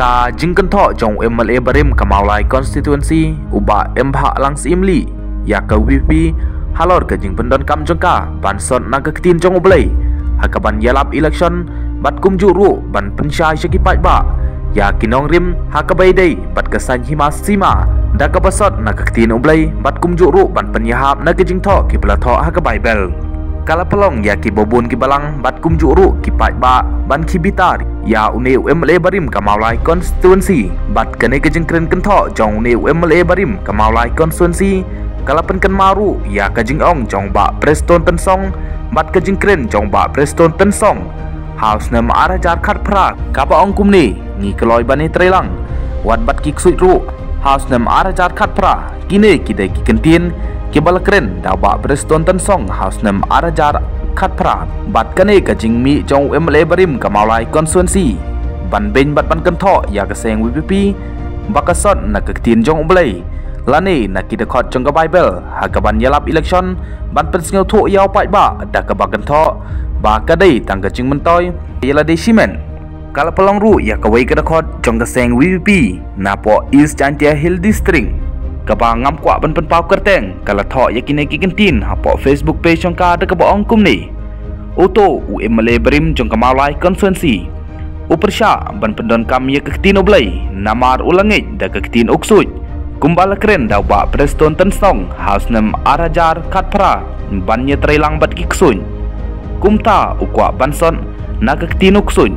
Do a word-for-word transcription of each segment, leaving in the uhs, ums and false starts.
A jingkynthoh jong u M L A barim ka Mawlai constituency u Bah Embhah Langsyiem Lee ïa ka VPP halor ka jingpyndonkam jong ka ban sot na ka ktien jong U Blei ha kaban ïalap election bad kumjuh ruh ban pynshai sha ki paidbah ïa ki nongrim ha kaba ïadei bad ka saiñ hima sima da kaba sot na ka ktien U Blei bad kumjuh ruh ban pynïahap na ka jingthoh kiba la thoh ha ka Baibl. Ka la pynlong ïa kiba bun ki balang bad kumjuh ruh ki paidbah ban khie bitar ïa une u M L A barim ka Mawlai constituency bad kane ka jingkren kynthoh jong une u M L A barim ka Mawlai constituency ka la pynkynmaw ruh ïa ka jingong jong Bah Prestone Tynsong bad ka jingkren jong Bah Prestone Tynsong ha u snem ar hajar khatphra kaba ong kumne: Ngi kloi ban ïatreilang wat bad ki ksuid ruh ha u snem ar hajar khatphra. Kine ki dei ki kyntien kiba la kren da u Bah Prestone Tynsong ha u snem ar hajar khatphra bad kane ka jingmih jong u M L A barim ka Mawlai constituency ban beiñ bad ban kynthoh ïa ka seng VPP ba ka sot na ka ktien jong U Blei lane na ki dkhot jong ka Baibl ha kaban ïalap election ban pynsngewthuh ïa u paidbah da kaba kynthoh ba ka dei tang ka jingmyntoi ïa lade shimet. Ka la pynlong ruh ïa kawei ka dkhot jong ka seng VPP napoh East Jaintia Hills District kaba ngam kwah ban pynpaw kyrteng, ka la thoh ïa kine ki kyntien hapoh Facebook page jong ka da kaba ong kumne: Uto u M L A barim jong ka Mawlai constituency u pyrshah ban pyndonkam ïa ka ktien U Blei namar u la ngeit da ka ktien u ksuid, kumba la kren da u Bah Prestone Tynsong ha u snem ar hajar khatphra ban ïatreilang bad ki ksuid. Kumta u kwah ban sot na ka ktien u ksuid.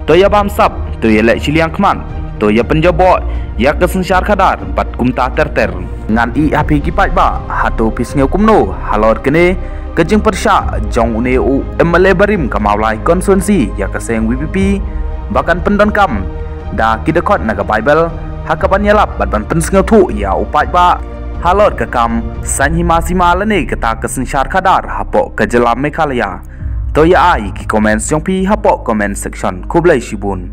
To ïa bamsap, to ïa leh shiliang khmat, to ïa pynjaboh ïa ka synshar khadar bad kumta ter ter. Ngan ïeh ha phi ki paidbah, hato phi sngew kumno halor kane ka jingpyrshah jong une u M L A barim ka Mawlai constituency ïa ka seng VPP ba kan pyndonkam da ki dkhot na ka Baibl ha kaban ïalap bad ban pynsngewthuh ïa u paidbah halor ka kam saiñ hima sima lane kata ka synshar khadar hapoh ka jylla Meghalaya? To ïa ai ki comments jong phi hapoh comment section. Khublei shibun.